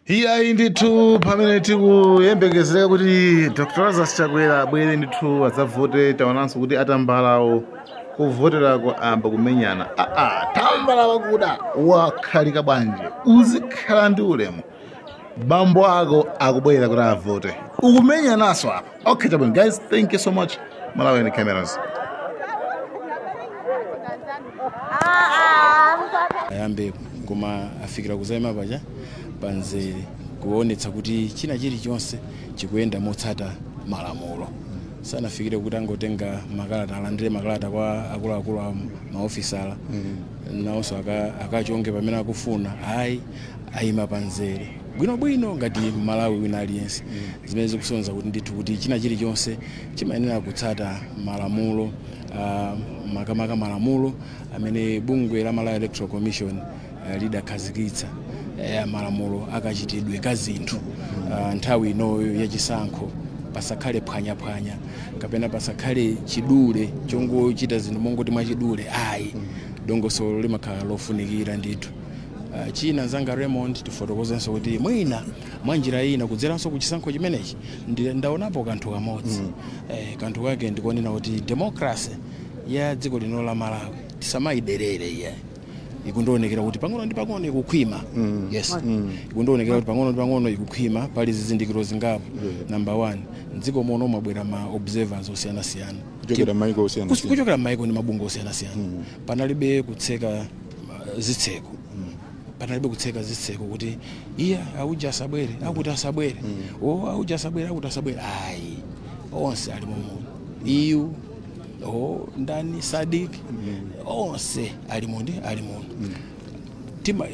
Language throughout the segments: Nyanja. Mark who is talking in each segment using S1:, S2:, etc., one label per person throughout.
S1: Iyayi ndithu, pamene tikuyembekezeka kuti Dr Lazarus Chakwera abwere ndithu adzavote, taonanso kuti atambalawo kuvoterako amba kumenyana. Aa, tambala wakuda wakhalika bwanji? Uzikhala ndi ulemu, bambo ako akubwera kuti avote, ukumenyananso apa. Okay, chabwino guys, thank you so much. Malawi Cameras.
S2: Ayambe koma afikira kuzaima paja panzere kuonetsa kuti china chilichonse chikuyenda motsata malamulo. Sanafikire kuti angotenga makalata, alandire makalata kwa akuluakulu a maofisala, nawonso akachonge pamene akufuna. Ayi, ayima panzere bwinobwino ngati Malawi wina aliyense, zimene zikusonyeza kuti ndithu kuti china chilichonse chimayenera kutsata malamulo, makamaka malamulo amene bungwe la Malawi Electoral Commission lidakhazikitsa, malamulo akachitidwe ka zinthu nthawi inoyo yachisankho. Pasakhale phwanyaphwanya kapena pasakhale chidule chongochita zinthu mongoti mwachidule, ayi, dongosolo limakhala lofunikira ndithu. China zanga Raymond, tifotokozenso kuti mwina mwa njira ina kudzeranso ku chisankho chimenechi ndaonapo kanthu kamodzi. Kanthu kake ndikonena kuti democracy ya dziko lino la Malawi tisamayiderere iye. Ikundionekera kuti pang'ono ndi pang'ono ikukhwima. Yes, ikundionekera kuti pang'ono ndi pang'ono ikukhwima. Pali zizindikiro zingapo. Number one, mdziko muno mwabwera ma observers osiyanasiyana
S3: kuchokera maiko osiyanasiyana.
S2: Kuchokera maiko ndi mabungwe osiyanasiyana. Panalibe kutseka zitseko, panalibe kutseka zitseko kuti iya, auja asabwere, akuti asabwere, o auja asabwere, akuti asabwere. Ayi, onse ali momuno, EU o ndani, SADC, onse ali mundi, ali muno. Tima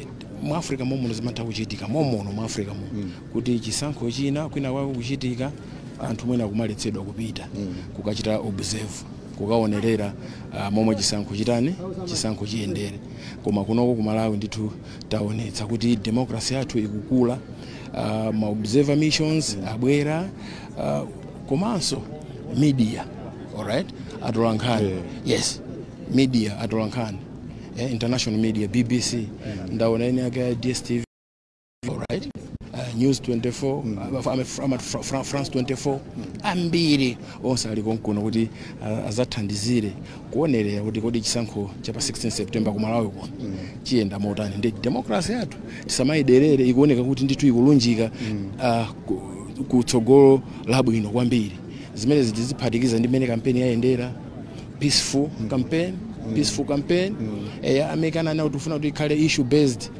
S2: mu Africa momuno zimatha kuchitika momuno mu Africa muno kuti chisankho china kwina kwake kuchitika, anthu mwina kumaletsedwa kupita kukachita observe, kukaonerera momwe chisankho chitani, chisankho chiyendere. Koma kunoko ku Malawi ndithu taonetsa kuti democracy yathu ikukula. Ma observer missions abwera, komanso media, alright, atola nkhani. Yes, media, atola nkhani, international media, BBC, ndaona ene ake ya DStv, alright, News 24, France 24, ambiri onse ali konkuno kuti azathandizire kuonerera kuti kodi chisankho cha pa 16 September ku Malawi kuno chiyenda motani. Ndi democracy yathu tisamayiderere, ikuoneka kuti ndithu ikulunjika kutsogolo labwino kwambiri. Zimene tiziphatikiza ndi mmene kampeni yayendera, peaceful campaign, peaceful campaign. Amekana nawo tifuna kuti ikhale issue based,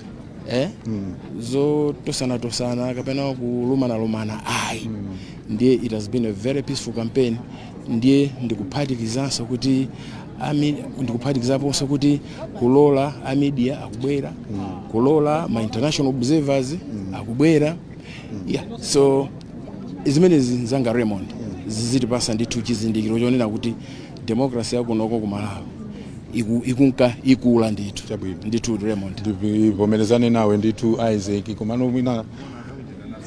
S2: zotosanatosana kapena kulumanalumana, ayi. Ndiye it has been a very peaceful campaign. Ndiye ndikuphatikizanso kuti ndikuphatikizaponso kuti kulola a media akubwera, kulola ma international observers akubwera. Yeah, so zimenezi nzanga Raymond zizitipasa ndithu chizindikiro chonena kuti democracy yakunoko ku Malawi ikunka ikula ndithu.
S3: Chabwino.
S2: Ndithu Raymond.
S3: Ndivomerezane nawe ndithu Isaac, komano mwina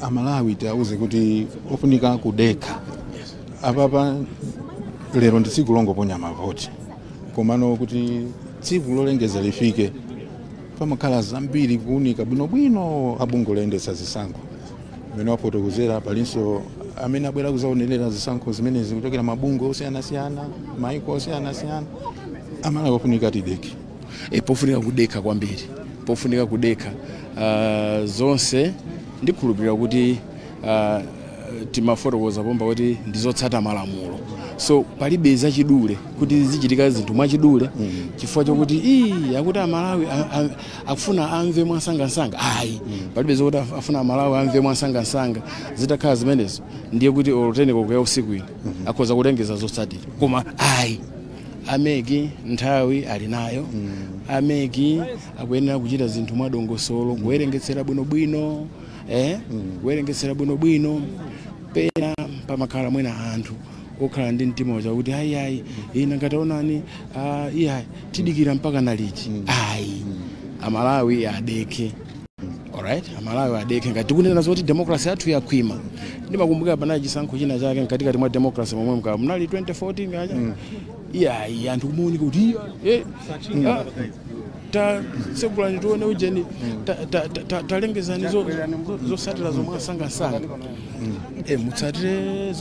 S3: Amalawi tiauze kuti ofunika kudekha. Apapa lero ndi tsiku longoponya mavoti, komano kuti tsiku lolengeza lifike pamakhala zambiri kuunika bwinobwino abungwe loyendetsa zisankho amene wafotokozera. Palinso amene abwera kuzaonerera zisankho zimenezi kuchokera mabungwe osiyanasiyana, maiko osiyanasiyana. Amalawi ofunika tidekhe.
S2: Pofunika kudekha kwambiri, pofunika kudekha. Zonse ndikhulupirira kuti timafotokoza pomba kuti ndizotsata malamulo, so palibe zachidule kuti zichitika zinthu mwachidule chifukwa chokuti ii akuti Amalawi akufuna amve mwansangansanga. Ayi, palibe zokuti afuna Amalawi amve mwansangansanga. Zitakhala zimenezo ndiye kuti olo 10 koloko ya usiku ino akhoza kulengeza zotsatira. Koma ayi, a MEC nthawi ali nayo. A MEC akuyenera kuchita zinthu mwadongosolo, kuwerengetsera bwinobwino, kuwerengetsera bwinobwino. Pena pamakhala mwina anthu okhala ndi mtima chakuti ayi, ayi, ina ngataonani, iyayi, tidikira mpaka naliti. Ayi, Amalawi adekhe, alright, Amalawi adekhe. Ngati tikunena zoti democracy yathu yakhwima, ndimakumbukira panali chisankho china chake mkatikati mwa democracy momwe mka munali 2014 kacha, iyayi, anthu kumuoneka kuti iya. Tatsegulani tione ujeni, talengezani zotsatira zomwe asangasanga. Mutsatire,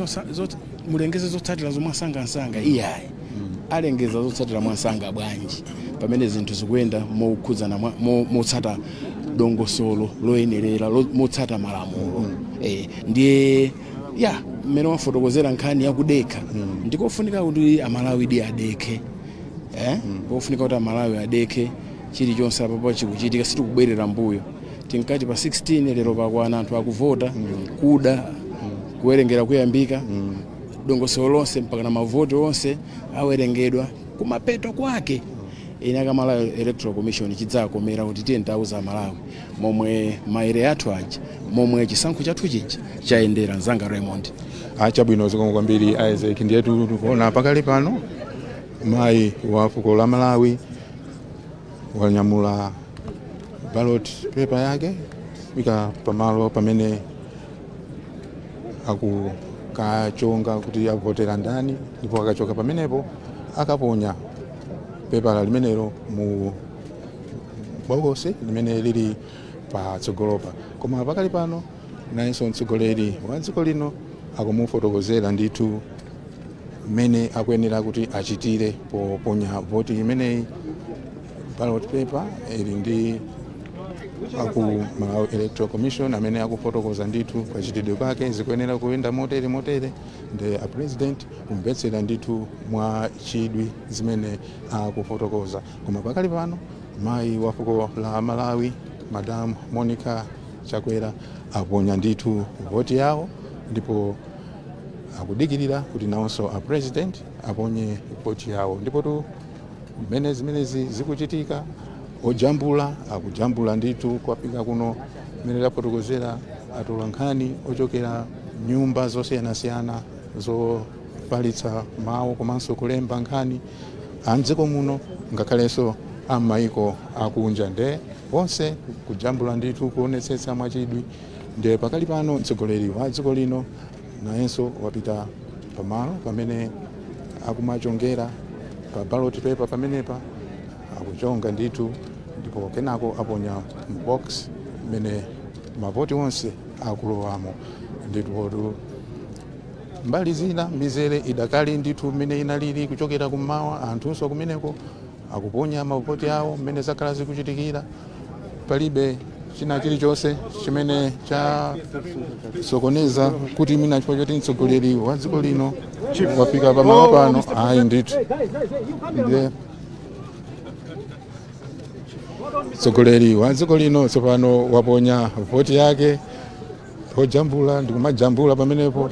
S2: mulengeze zotsatira zomwe asangasanga. Iyayi, alengeza zotsatira mwansanga bwanji pamene zinthu zikuyenda mokhudzana motsata dongosolo loyenerera, motsata malamulo? Ndiye ya mmene wafotokozera nkhani yakudekha, ndikofunika kuti Amalawi di adekhe, eh? Kofunika kuti Amalawi adekhe. Chilichonse apapo chikuchitika, sitikubwerera mbuyo. Tinkati pa 16, lero pakwana, anthu akuvota, kuda kuwerengera kuyambika, dongosolo lonse mpaka na mavoti onse awerengedwa. Kumapeto kwake ine a Malawi Electoral Commission chidzakomera kuti tiye ntauza Malawi momwe maere athu aja, momwe chisankho chathu chija chayendera, mzanga Raymond.
S3: Chabwino, zikomo kwambiri, Isaac. Ndiyetu tikuona pakali pano mayi wa fuko la Malawi wanyamula ballot paper yake ika pamalo pamene akukachonga kuti avotera ndani, ndipo akachoka pamenepo akaponya pepala limenelo mu bokosi limene lili patsogolopa. Koma pakali pano nayenso mtsogoleri wa dziko lino akumufotokozera ndithu mmene akuyenera kuti achitire poponya voti imeneyi. Ballot paper ili ndi aku Malawi Electoral Commission amene akufotokoza ndithu kachitidwe kake, zikuyenera kuyenda motere motere, ndi a President kumvetsera ndithu mwa chidwi zimene akufotokoza. Koma pakali pano mayi wa fuko la Malawi, Madam Monica Chakwera, aponya ndithu voti yawo, ndipo akudikirira kuti nawonso a President aponye voti yawo. Ndipo tu mmene zimenezi zikuchitika, ojambula akujambula ndithu kwafika kuno, mmene tafotokozera, atola nkhani ochokera nyumba zosiyanasiyana zofalitsa mawu komanso kulemba nkhani amdziko muno, ngakhalenso am'mayiko akunja, nde onse kujambula ndithu, kuonetsetsa mwachidwi. Nde pakali pano mtsogoleri wa dziko lino nayenso wapita pamalo pamene akumachongera pa ballot paper pamenepa, akuchonga ndithu, ndipo kenako aponya box mmene mavoti onse akulowamo ndithu. Mbali zina mizere idakali ndithu mmene inalili kuchokera kummawa. Anthunso kumeneko akuponya mavoti awo mmene zakhala zikuchitikira. Palibe china chilichonse chimene chasokoneza kuti mwina chifukwa choti mtsogoleri wa dziko lino wafika pamalo pano, ayi ndithu. Ndiye mtsogoleri wa dziko lino tsopano waponya voti yake. Pojambula ndikumajambula pamenepo,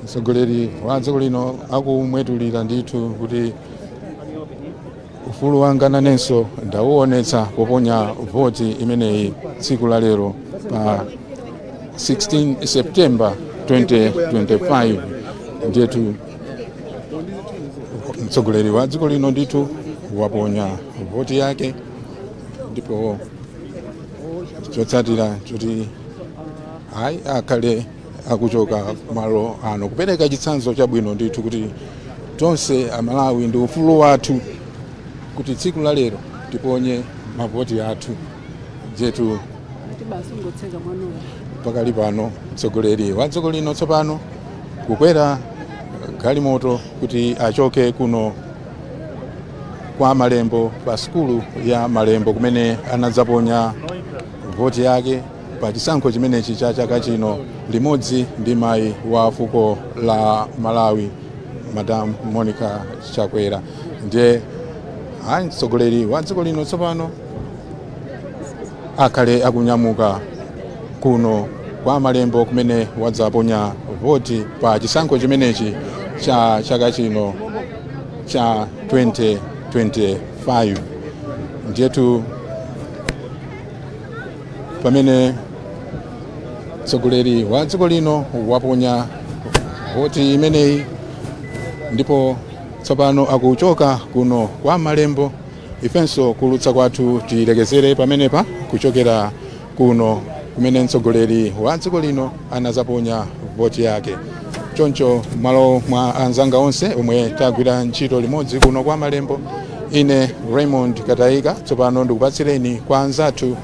S3: mtsogoleri wa dziko lino akumwetulira ndithu kuti ufulu wanga nanenso ndauonetsa poponya voti imeneyi tsiku la lero pa 16 September 2025. Ndiyetu mtsogoleri wa dziko lino ndithu waponya voti yake, ndipo chotsatira choti ayi akhale akuchoka malo ano kupereka chitsanzo chabwino ndithu kuti tonse Amalawi ndi ufulu wathu kuti tsiku la lero tiponye mavoti athu. Jetu pakali pano mtsogoleri wa dziko lino tsopano kukwera galimoto kuti achoke kuno kwa Malembo, pa sukulu ya Malembo kumene anadzaponya voti yake pa chisankho chimenechi cha chaka chino limodzi ndi mayi wa fuko la Malawi, Madam Monica Chakwera. Ndiye ayi, mtsogoleri wa dziko lino tsopano akhale akunyamuka kuno kwa Malembo kumene wadzaponya voti pa chisankho chimenechi cha chaka chino cha 2025. Ndiyetu pamene mtsogoleri wa dziko lino waponya voti imeneyi ndipo tsopano akuchoka kuno kwa Malembo, ifenso kulutsa kwathu tilekezere pamenepa kuchokera kuno kumene mtsogoleri wa dziko lino anazaponya voti yake. Choncho malo mwa anzanga onse omwe tagwira ntchito limodzi kuno kwa Malembo, Ine Raymond Kataika, tsopano ndikupatsireni kwa anzathu.